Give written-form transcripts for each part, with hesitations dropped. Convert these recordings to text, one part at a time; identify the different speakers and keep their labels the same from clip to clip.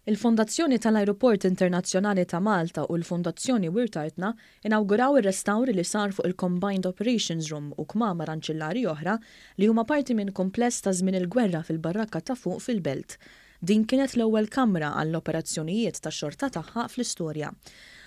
Speaker 1: Il-Fondazzjoni tal-Ajruport Internazzjonali ta' Malta u l-Fondazzjoni Wirt Artna inawguraw ir-restawr li sar fuq il-Combined Operations Room u kmamar anċillari oħra li huma parti minn kumpless ta' żmien il-gwerra fil-Barrakka ta' Fuq fil-Belt. Din kienet l-ewwel kamra għall-operazzjonijiet tax-xorta tagħha fl-istorja.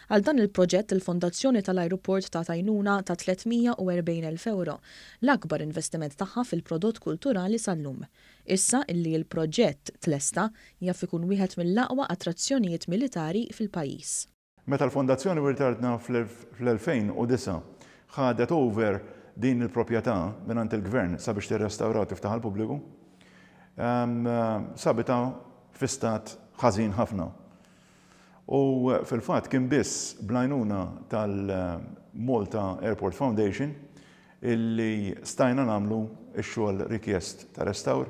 Speaker 1: Għal dan il-proġett il-Fondazzjoni tal-Ajruport tat għajnuna ta' 340,000 euro, l-akbar investiment tagħha fil-prodott kulturali sal-lum. Issa illi l-proġett tlesta jaf ikun wieħed mill-aqwa attrazzjonijiet militari fil-pajjiż.
Speaker 2: Meta l-Fondazzjoni Wirt Artna fl-2009 ħadet over din il-proprjetà mingħand il-Gvern sabiex tirrestawra u tiftaħ għall-pubbliku, sabitha fi stat ħażin ħafna. U fil-fatt kien biss bl-għajnuna tal-Malta Airport Foundation illi stajna nagħmlu x-xogħol rikjest ta' restawr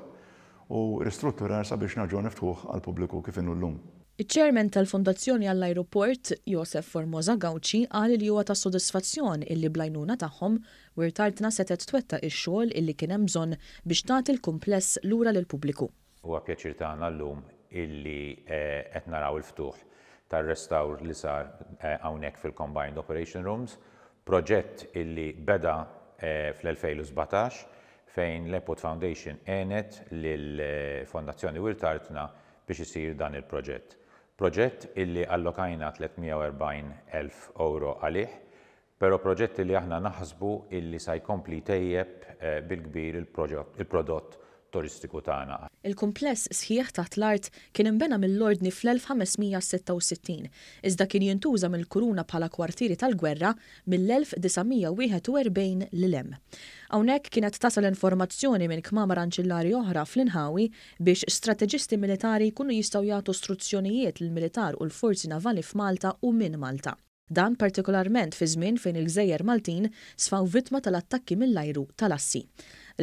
Speaker 2: u ristrutturar sabiex nerġgħu niftħuh għall-pubbliku kif inhu llum.
Speaker 1: Iċ-Chairman tal-Fondazzjoni għall-Ajruport, Josef Formosa Gauci, qal li huwa ta' sodisfazzjon illi bl-għajnuna tagħhom, Wirt Artna setgħet twettaq ix-xogħol illi kien hemm bżonn biex tagħti l-kumpless lura lill-pubbliku.
Speaker 3: Huwa pjaċir tagħna llum illi qed naraw il-ftuħ tar-restawr li sar hawnhekk fil-Combined Operation Rooms, proġett illi beda fl-2017 fejn l-Airport Foundation għenet lill-Fondazzjoni Wirt Artna biex isir dan il-proġett. Proġett illi allokajna 340,000 ewro għalih, però proġett illi aħna naħsbu illi sa jkompli jtejjeb bil-kbir il-prodott turistiku tagħna.
Speaker 1: Il-kumpless sħiħ taħt l-art kien inbena mill-Ordni fl-1566, iżda kien jintuża mill-Kuruna bħala kwartieri tal-gwerra mill-1941 lil hemm. Hawnhekk kienet tasal informazzjoni minn kmamar anċillari oħra fl-inħawi biex strateġisti militari jkunu jistgħu jagħtu struzzjonijiet lill-militar u l-forzi navali f'Malta u minn Malta. Dan partikolarment fi żmien fejn il-gżejjer Maltin sfaw vittma tal-attakki mill-ajru tal-Assi.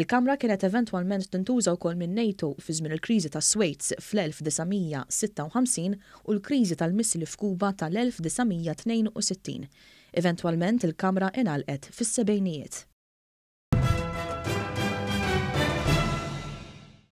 Speaker 1: Il-kamra kienet eventwalment tintuża wkoll min-NATO fi żmien il-kriżi tas-Suez fl-1956 u l-kriżi tal-missili f'Kuba tal-1962. Eventwalment il-kamra ingħalqet fis-sebgħinijiet.